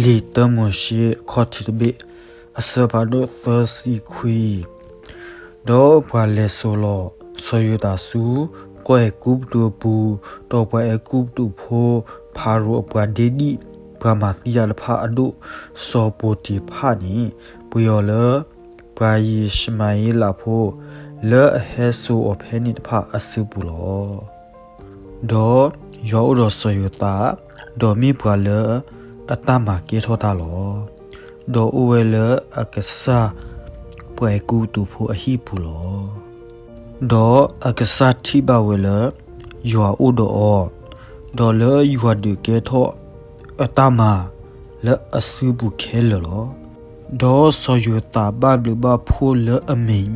လံာ်တၢမိၤၡ့ အခီၣ်ထံးတဘ့ၣ်, အဆၢဖးဒိၣ်သၢဆံခွံ. ဒီးပှၤလဲၤစိာ်လီၤစီၤယိၤသးဆူ ကီၢ်အဲၤကူပတူးအပူၤ, ဒီးပှၤအဲၤကူပတူးဖိ ဖၤရိၤအပှၤဒ့ဒံၣ်, ပှၤမၤသံယၤတဖၣ်အဒိၣ် စီၤပိၤတံၤဖၢ်န့ၣ် ပှ့ၤအီၤလၢ ပှၤယံၡမၤဧ့လးဖိ လၢအဟဲစိာ်အီၤဖဲန့ၣ်တဖၣ်အစုပူၤလီၤ. ဒီးယွၤအိၣ်ဒီးစီၤယိၤသး, ဒီးမ့ၢ်ပှၤလၢအတၢ်မၤကဲထီၣ်တၢ်လီၤ. ဒီးအိၣ်ဝဲလၢအကစၢ် ပှၤအဲၤကူပတူးဖိအဟံၣ်ပူၤလီၤ. ဒီးအကစၢ်ထံၣ်ဘၣ်ဝဲလၢ ယွၤအိၣ်ဒီးအီၤ, ဒီးလၢယွၤဒုးကဲထီၣ်အတၢ်မၤလၢအစုပူၤခဲလၢာ်လီၤ. ဒီးစီၤယိၤသးဘၣ်ဘျုးဘၣ်ဖှိၣ်လၢအမဲာ်,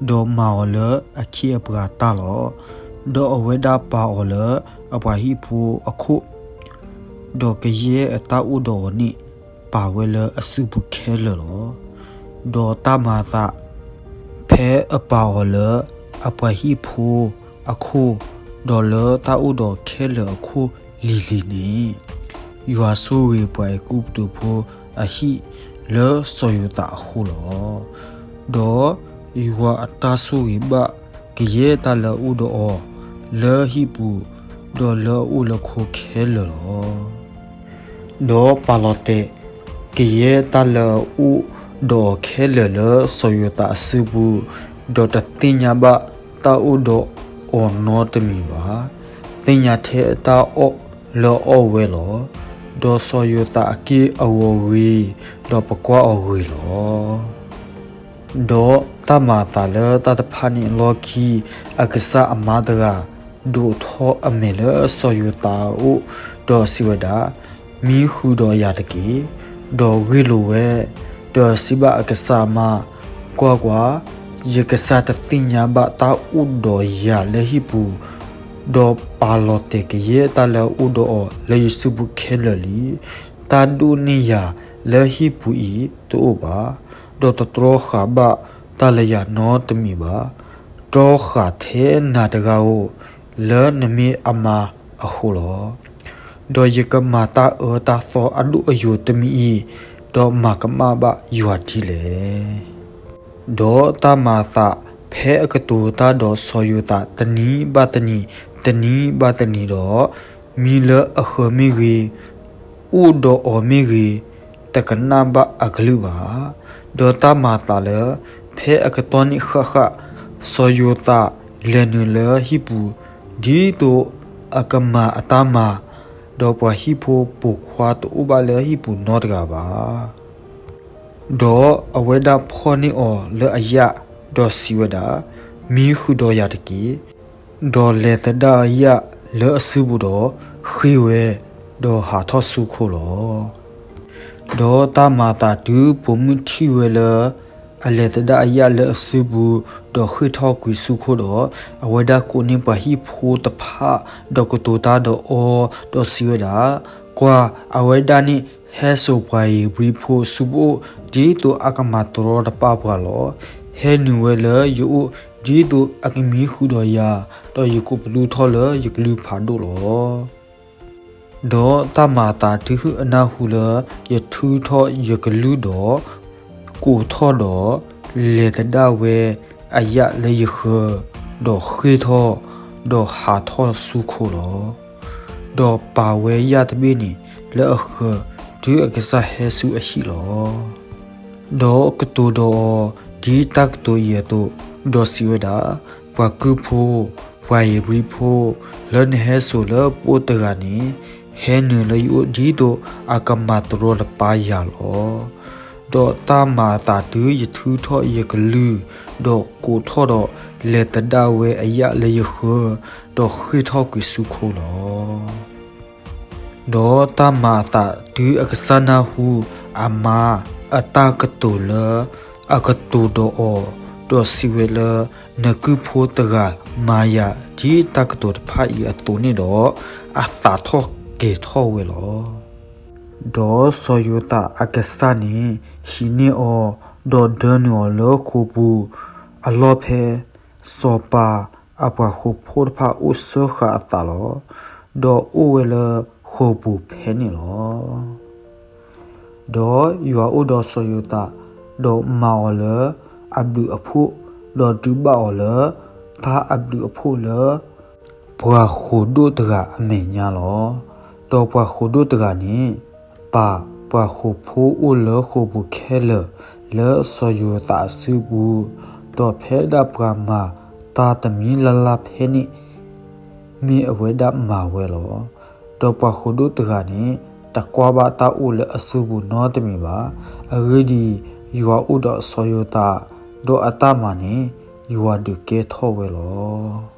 ဒီးမၤအီၤလၢအခ့အပှၤတၢ်လီၤ. ဒီးအဝဲဒၣ်ပာ်အီၤလၢအပှၤဟံၣ်ဖိအခိၣ်, ဒီးကယဲၢ်အတၢ်အိၣ်ဒီးအီၤန့ၣ် ပာ်ဝဲလၢအစုပူၤခဲလၢာ်လီၤ. ဒီးတၢ်မၤအသး ဖဲအပာ်အီၤလၢအပှၤဟံၣ်ဖိအခိၣ်, ဒီးလၢတၢ်အိၣ်ဒီးခဲလၢာ်အခိၣ်လံၤလံၤန့ၣ်, ယွၤဆိၣ်ဂ့ၤပှၤအဲၤကူပတူးဖိအဟံၣ်လၢစီၤယိၤသးအဃိလီၤ. ဒီးယွၤအတၢ်ဆိၣ်ဂ့ၤဘၣ်ကယဲၢ်တၢ်လၢအအိၣ်ဒီးအီၤလၢဟံၣ်ပူၤ, ဒီးလၢအအိၣ်လၢခိခဲလၢာ်လီၤ. ဒီးပာ်လီၤတဲာ်ကယဲၢ်တၢ်လၢအအိၣ်ဒီးအီၤခဲလၢာ်လၢစီၤယိၤသးအစုပူၤ, ဒီးတသ့ၣ်ညါဘၣ်တၢ်အိၣ်ဒီးအီၤနီတမံၤဘၣ်. သ့ၣ်ညါထဲအတၢ်အီၣ်လၢအအီၣ်ဝဲလီၤ. ဒီးစီၤယိၤသးအက့ၢ်အဂီၤဂ့ၤ, ဒီးပကွၢ်အီၤဂ့ၤလီၤ. ဒီးတၢ်မၤအသးလၢတၢ်တဖၣ်န့ၣ်အလီၢ်ခံ, အကစၢ်အမါတဂၤ ဒိးထီၣ်အမဲာ်လၢစီၤယိၤသးအအိၣ်, ဒီးစံးဝဲဒၣ်, မံဃုာ်ဒီးယၤတက့ၢ်. ဒီးဂ့ၢ်လိာ်ဝဲ, ဒီးစံးဘၣ်အကစၢ်အမါ, ကွၢ်ကွၢ်, ယကစၢ်တသ့ၣ်ညါဘၣ်တၢ်အိၣ်ဒီးယၤလၢဟံၣ်ပူၤ, ဒီးပာ်လီၤတဲာ်ကယဲၢ်တၢ်လၢအအိၣ်ဒီးအီၤလၢယစုပူၤခဲလၢာ်လံ. တၢ်ဒိၣ်န့ၢ်ယၤလၢဟံၣ်ပူၤအံၤတအိၣ်ဘၣ်, ဒီးတတြီဃာ်ဘၣ်တၢ်လၢယၤနီတမံၤဘၣ်. တြီဃာ်ထဲနၤတဂၤဧိၤ, လၢနမ့ၢ်အမါအဃိလီၤ. ဒီးယကမၤတၢ်အၢတၢ်သီအဒိၣ်အယိာ်တမံၤအံၤ, ဒီးမၤကမၣ်ဘၣ်ယွၤဒ်လဲၣ်. ဒီးတၢ်မၤအသးဖဲအကတိၤတၢ်ဒီးစီၤယိၤသးတနံၤဘၣ်တနံၤ, တနံၤဘၣ်တနံၤဒီး, မံလၢအဃၢၤမ့ၢ်ဂ့ၤ, အိၣ်ဒီးအီၤမ့ၢ်ဂ့ၤ, တကနၣ်ဘၣ်အကလုၢ်ဘၣ်. ဒီးတၢ်မၤအသးလၢ ဖဲအကတီၢ်န့ၣ်ဃၣ်ဃၣ်, စီၤယိၤသးလဲၤနုာ်လၢဟံၣ်ပူၤ, ဒ်သိးအကမၤအတၢ်မၤ, ဒီးပှၤဟံၣ်ဖိပိာ်ခွါတအိၣ်ဘၣ်လၢဟံၣ်ပူၤနီတဂၤဘၣ်. ဒီးအဝဲဒၣ်ဖီၣ်န့ၢ်အီၤလၢအယာ်, ဒီးစံးဝဲဒၣ်, မံဃုာ်ဒီးယၤတက့ၢ်. ဒီးလဲၤသဒၣ်အယာ်လၢအစုပူၤဒီးဃ့ဝဲ, ဒီးဟးထီၣ်ဆူခိလီၤ. ဒီးတၢ်မၤအသးတုၤပိာ်မုၣ်ထံၣ်ဝဲလၢ အလဲၤသဒၣ်အယာ်လၢအစုပူၤ, ဒီးဃ့ၢ်ထီၣ်ကွံာ်ဆူခိဒီး, အဝဲဒၣ်ကိးန့ၢ်ပှၤဟံၣ်ဖိတဖၣ်, ဒီးကတိၤတၢ်ဒီးအီၤ, ဒီးစံးဝဲဒၣ်, ကွၢ်, အဝဲဒၣ်န့ၣ်ဟဲစိာ်ပှၤဧ့ၤဘြံၤဖိဆူပအိၣ်, ဒ်သိးအကမၤတရီတပါပှၤလီၤ. ဟဲနုာ်ဝဲလၢယအိၣ်, ဒ်သိးအကမံဃုာ်ဒီးယၤ, ဒီးယကအိၣ်ပသူထီၣ်လၢယကလုၢ်ဖးဒိၣ်လီၤ. ဒီးတၢ်မၤအသးတုၤအနၢ်ဟူလၢယထုထီၣ်ယကလုၢ်ဒီး, ကိးထီၣ်ဒီး, လဲၤသဒၣ်ဝဲအယာ်လၢယဃၢၤ, ဒီးဃ့ၢ်ထီၣ်, ဒီးဟးထီၣ်ဆူခိလီၤ. ဒီးပာ်ဝဲယာ်တဘ့ၣ်န့ၣ်လၢအဃၢၤ, တုၤအကစၢ်ဟဲဆူအဟံၣ်လီၤ. ဒီးကတိၤဒီးအီၤဒ်တၢ်ကတိၤအံၤအသိး, ဒီးစံးဝဲဒၣ်, ပှၤကုၢ်ဖိ, ပှၤဧ့ၤဘြံၤဖိ, လၢနဟဲစိာ်လၢပအိၣ်တဂၤန့ၣ်, ဟဲနုာ်လၢယအိၣ်ဒ်သိးအကမၤတရီတပါယၤလီၤ. ဒီးတၢ်မၤအသးတုၤယထုထီၣ်ယကလုၢ်, ဒီးကိးထီၣ်ဒီးလဲၤသဒၣ်ဝဲအယာ်လၢယဃၢၤ, ဒီးဃ့ၢ်ထီၣ်ကွံာ်ဆူခိလီၤ. ဒီးတၢ်မၤအသးတုၤအကစၢ်နၢ်ဟူအမါအတၢ်ကတိၤလၢအကတိၤဒီးအီၤ, ဒီးစံးဝဲလၢ, နကုၢ်ဖိတဂၤမၤယၤဒ်တၢ်ကတိၤတဖၣ်အံၤအသိးန့ၣ်ဒီး, အသးထီၣ်ကဲၤထီၣ်ဝဲလီၤ. ဒီးစီၤယိၤသးအကစၢ်န့ၣ်ဟံးန့ၢ်အီၤ, ဒီးဒၢနုာ်အီၤလၢဃိာ်ပူၤအလီၢ်ဖဲ စီၤပၤအပှၤဃိာ်ဖိတဖၣ်အိၣ်စၢဃာ်အသးလီၤ. ဒီးအိၣ်ဝဲလၢဃိာ်ပူၤဖဲန့ၣ်လီၤ. ဒီးယွၤအိၣ်ဒီးစီၤယိၤသး, ဒီးမၤအီၤလၢအဘျုးအဖှိၣ်, ဒီးဒုးဘၣ်အီၤလၢတၢ်အဘျုးအဖှိၣ်လၢ ပှၤဃိာ်ဒိၣ်တဂၤအမဲာ်ညါလီၤ. ဒီးပှၤဃိာ်ဒိၣ်တဂၤန့ၣ် ပာ်ပှၤဃိာ်ဖိအိၣ်လၢဃိာ်ပူၤခဲလၢာ်လၢစီၤယိၤသးအစုပူၤ, ဒီးဖဲဒၣ်ပှၤမၤတၢ်တမံၤလၢ်လၢ်ဖဲန့ၣ် မ့ၢ်အဝဲဒၣ်မၤဝဲလီၤ. ဒီးပှၤဃိာ်ဒိၣ်တဂၤန့ၣ် တကွၢ်ဘၣ်တၢ်အိၣ်လၢအစုပူၤနီတမံၤဘၣ်. အဂ့ၢ်ဒ်အံၤ, ယွၤအိၣ်ဒီးစီၤယိၤသး, ဒီးအတၢ်မၤန့ၣ် ယွၤဒုးကဲထီၣ်ဝဲလီၤ.